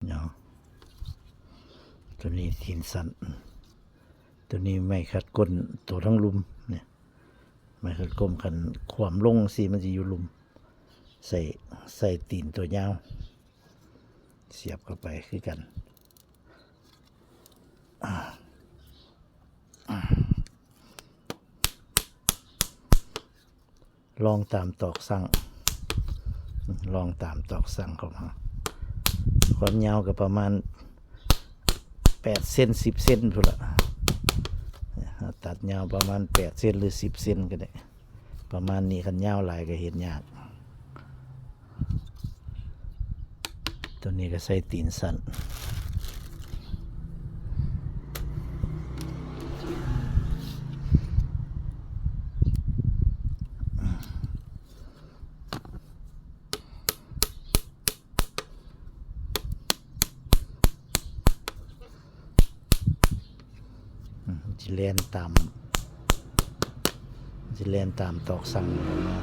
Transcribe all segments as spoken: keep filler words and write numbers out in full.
เนาะ ตัวนี้ตีนสั้น ตัวนี้ไม้ขัดก้น ตัวทั้งลุ่มเนี่ย ไม้ขัดก้น คันขวามลงสิมันสิอยู่ลุ่ม ใส่ ใส่ตีนตัวยาว เสียบเข้าไปคือกัน ลองตามตอกสั่ง ลองตามตอกสั่งเข้ามา ความยาวก็ประมาณ แปดเซน สิบเซนพุ้นละ ตัดยาวประมาณ แปดเซน หรือ สิบเซนก็ได้ ประมาณนี้ คันยาวหลายก็เฮ็ดยาก ตัวนี้ก็ใส่ตีนสั้น อืม สิแล่นตาม สิแล่นตามตอกสั่งเข้ามา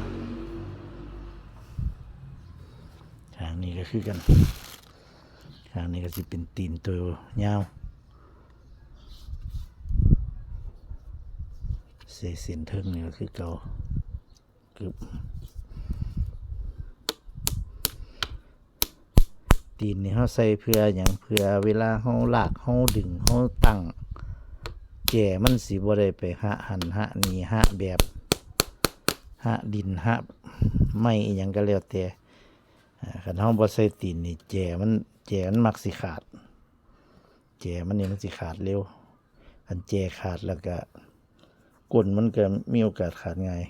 ข้างนี้ก็คือกัน ข้างนี้ก็สิเป็นตีนตัวยาว ใส่เส้นเทิงนี่ก็คือเก่า กึบ ตีนนี่เฮาใส่เพื่อหยัง เพื่อเวลาเฮาลาก เฮาดึง เฮาตั้ง แจมันสิบ่ได้ไปหะหั้นหะนี่ หะแบบ หะดิน หะไม้อิหยังก็แล้วแต่ อ่า คันเฮาบ่ใส่ตีนนี่ แจมัน แจมันมักสิขาด แจมันนี่มันสิขาดเร็ว คันแจขาดแล้วก็ ก้นมันก็มีโอกาสขาดง่าย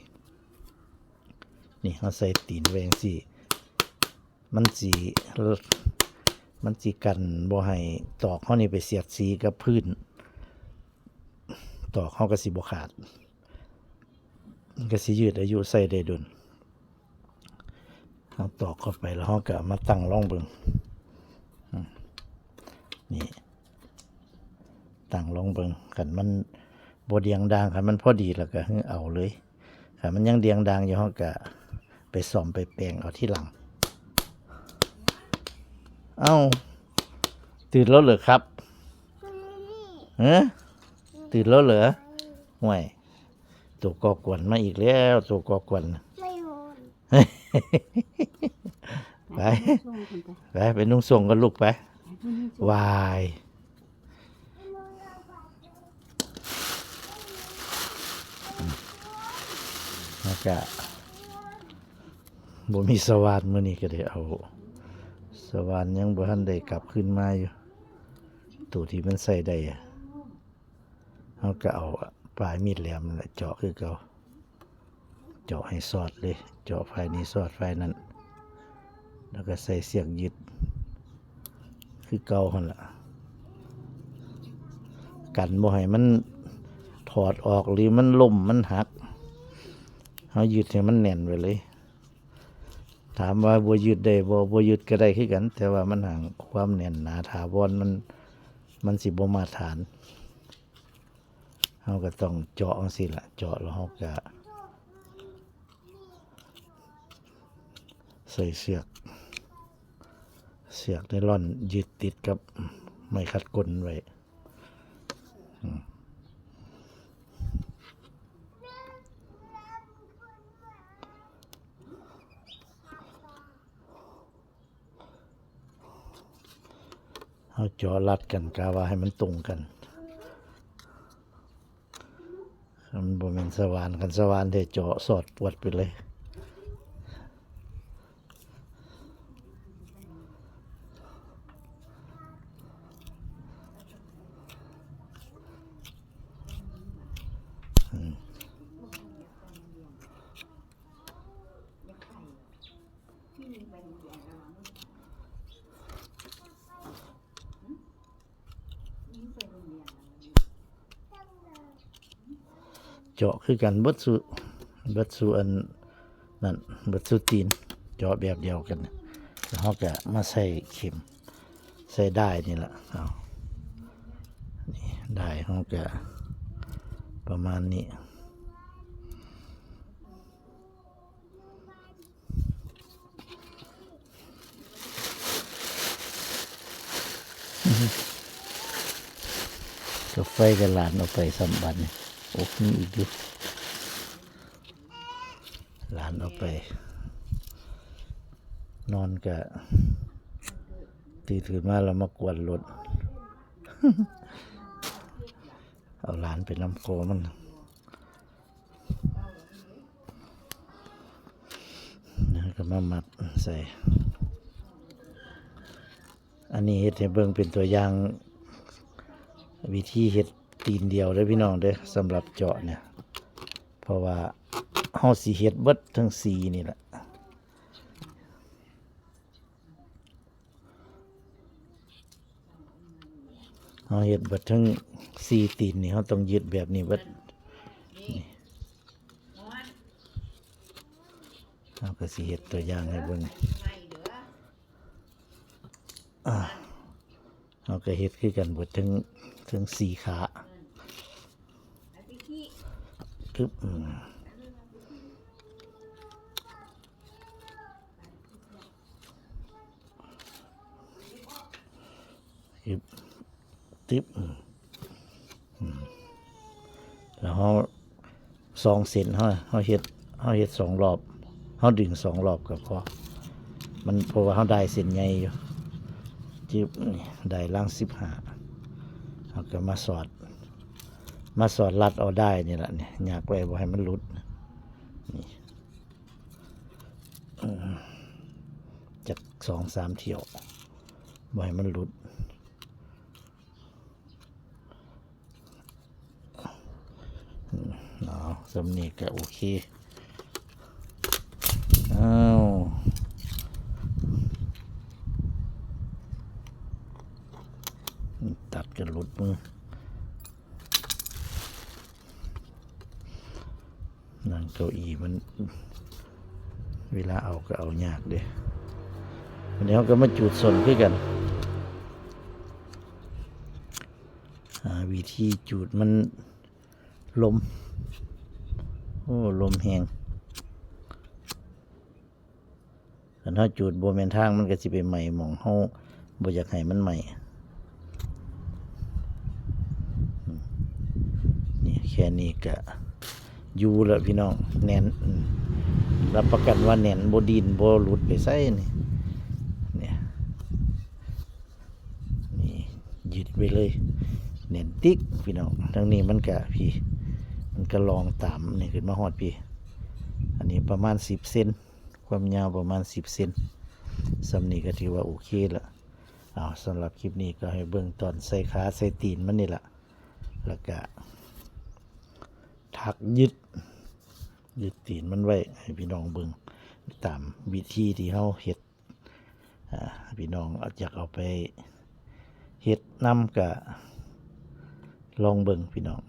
นี่เฮาใส่ตีนไว้จั่งซี้ มันสิ มันสิกันบ่ให้ตอกเฮานี่ไปเสียดสีกับพื้น ตอกเฮาก็สิบ่ขาด มันก็สิยืดอายุใช้ได้โดน เฮาตอกเข้าไปแล้วเฮาก็เอามาตั้งลองเบิ่ง อืม นี่ ตั้งลองเบิ่ง คันมันบ่เดียงดาง คันมันพอดีแล้วก็เอาเลย คันมันยังเดียงดางอยู่ เฮาก็ไปซ่อมไปแปลงเอาทีหลัง เอ้า ตื่นแล้วเหรอครับ ฮะ ตื่นแล้วเหรอ ห่วย ตัวก่อกวนมาอีกแล้ว ตัวก่อกวน ไม่นอน ไป ไป ไปนุ่งส่งกันลูกไป ไปนุ่งส่ง วาย แล้วก็บ่มีสว่าน มื้อนี้ก็ได้เอา สว่านยังบ่ทันได้กลับคืนมาอยู่ ตัวที่มันใช้ได้อะ เฮาก็เอาปลายมีดแหลมนั่นแหละเจาะคือเก่า เจาะให้สอดเลย เจาะฝ่ายนี้สอดฝ่ายนั้น แล้วก็ใส่เสียกยึด คือเก่าหั่นล่ะ กันบ่ให้มันถอดออกหรือมันล้มมันหัก เฮายึดให้มันแน่นไว้เลย ถามว่าบ่ยึดได้บ่ บ่ยึดก็ได้คือกัน แต่ว่ามันห่างความแน่นหนาถาวรมัน มันสิบ่มาตรฐาน เฮาก็ต้องเจาะจั่งซี้ล่ะ เจาะแล้วเฮาก็ใส่เสือก เสือกไนลอนยึดติดกับไม้ขัดก้นไว้ อืม เฮาเจาะรัดกัน กะว่าให้มันตรงกัน มันบ่แม่นสว่าน คันสว่านแท้เจาะสอดปวดไปเลย อืม เจาะคือกันเบิดซุ เบิดซุอันนั้น เบิดซุตีน เจาะแบบเดียวกัน แล้วเฮาก็มาใส่เข็ม ใส่ด้ายนี่ล่ะ เอา นี่ด้ายเฮาก็ประมาณนี้ กาแฟกับหลานเอาไปซ้ำบัดนี่ โอ้ มีอีกอยู่ หลานเอาไป นอนกะ ตื่นขึ้นมาแล้วมากวนรถ เอาหลานไปนำโกมัน แล้วก็มามัดใส่ อันนี้เฮ็ดให้เบิ่งเป็นตัวอย่าง วิธีเฮ็ดตีนเดียวเด้อพี่น้องเด้อ สำหรับเจาะเนี่ย เพราะว่าเฮาสิเฮ็ดเบิดทั้งสี่นี่แหละ เฮาเฮ็ดเบิดทั้งสี่ตีนนี่ เฮาต้องยึดแบบนี้เบิด นี่ เฮาก็สิเฮ็ดตัวอย่างให้เบิ่ง อ่า เฮาก็เฮ็ดคือกันเบิดทั้ง ทั้งสี่ขา กึบ อืม กึบ ตึบ อืม อืม แล้วเฮาสองเส้น เฮา เฮาเฮ็ด เฮาเฮ็ดสองรอบ เฮาดึงสองรอบก็พอ มัน เพราะว่าเฮาได้เส้นใหญ่อยู่ จึบ นี่ ได้หลังสิบห้า เฮาก็มาสอด มาสอดรัดเอาด้ายนี่ล่ะ นี่ ยักไว้บ่ให้มันหลุด นี่ อืม จักสองสามเที่ยว บ่ให้มันหลุด อืม เอา ส่ำนี้ก็โอเค อ้าว ตัดกันหลุดมือ นั่งเก้าอี้มัน เวลาเอาก็เอายากเด้ วันนี้เฮาก็มาจูดส้นคือกัน อ่า วิธีจูดมัน ลม โอ้ ลมแฮง คันเฮาจูดบ่แม่นทาง มันก็สิไปไหม้หม่องเฮาบ่อยากให้มันไหม้ นี่ แค่นี้ก็อยู่แล้วพี่น้อง แน่น อืม รับประกันว่าแน่น บ่ดิ้น บ่หลุดไปไสนี่ เนี่ย นี่ ยึดไว้เลย แน่นติ๊กพี่น้อง ทั้งนี้มันก็ พี้ มันก็ลองตามนี่ขึ้นมาฮอดพี้ อันนี้ประมาณสิบเซน ความยาวประมาณสิบเซน ส่ำนี้ก็ถือว่าโอเคละ เอา สำหรับคลิปนี้ก็ให้เบิ่งตอนใส่ขาใส่ตีนมันนี่ละ แล้วก็ ถักยึด ยึดตีนมันไว้ให้พี่น้องเบิ่ง ตามวิธีที่เฮาเฮ็ด อ่า พี่น้องอยากเอาไปเฮ็ดนำก็ลองเบิ่งพี่น้อง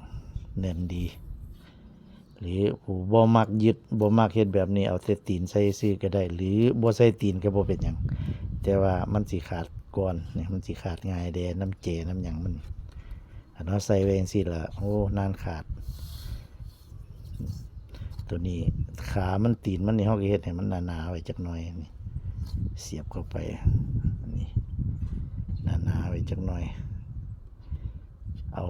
แน่นดี หรือผู้บ่มักยึด บ่มักเฮ็ดแบบนี้ เอาแต่ตีนใส่ซื่อก็ได้ หรือบ่ใส่ตีนก็บ่เป็นหยัง แต่ว่ามันสิขาดก่อน นี่ มันสิขาดง่ายแด่ นำแจนำหยังมัน คันเฮาใส่ไว้จั่งซี้ล่ะ โอ้ นานขาด ตัวนี้ ขามัน ตีนมันนี่ เฮาก็เฮ็ดให้มันหนาๆไว้จักหน่อย นี่ เสียบเข้าไป นี่ หนาๆไว้จักหน่อย เอา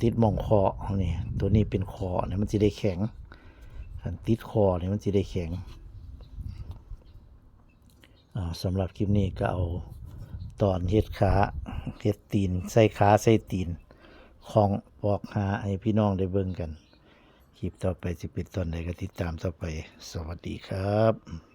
ติดหม่องข้อนี่ ตัวนี้เป็นข้อนี่ มันสิได้แข็ง คันติดข้อนี่ มันสิได้แข็ง อ่า สำหรับคลิปนี้ก็เอาตอนเฮ็ดขา เฮ็ดตีน ใส่ขา ใส่ตีน ของปอกหาให้พี่น้องได้เบิ่งกัน คลิปต่อไปสิเป็นตอนใดก็ติดตามต่อไป สวัสดีครับ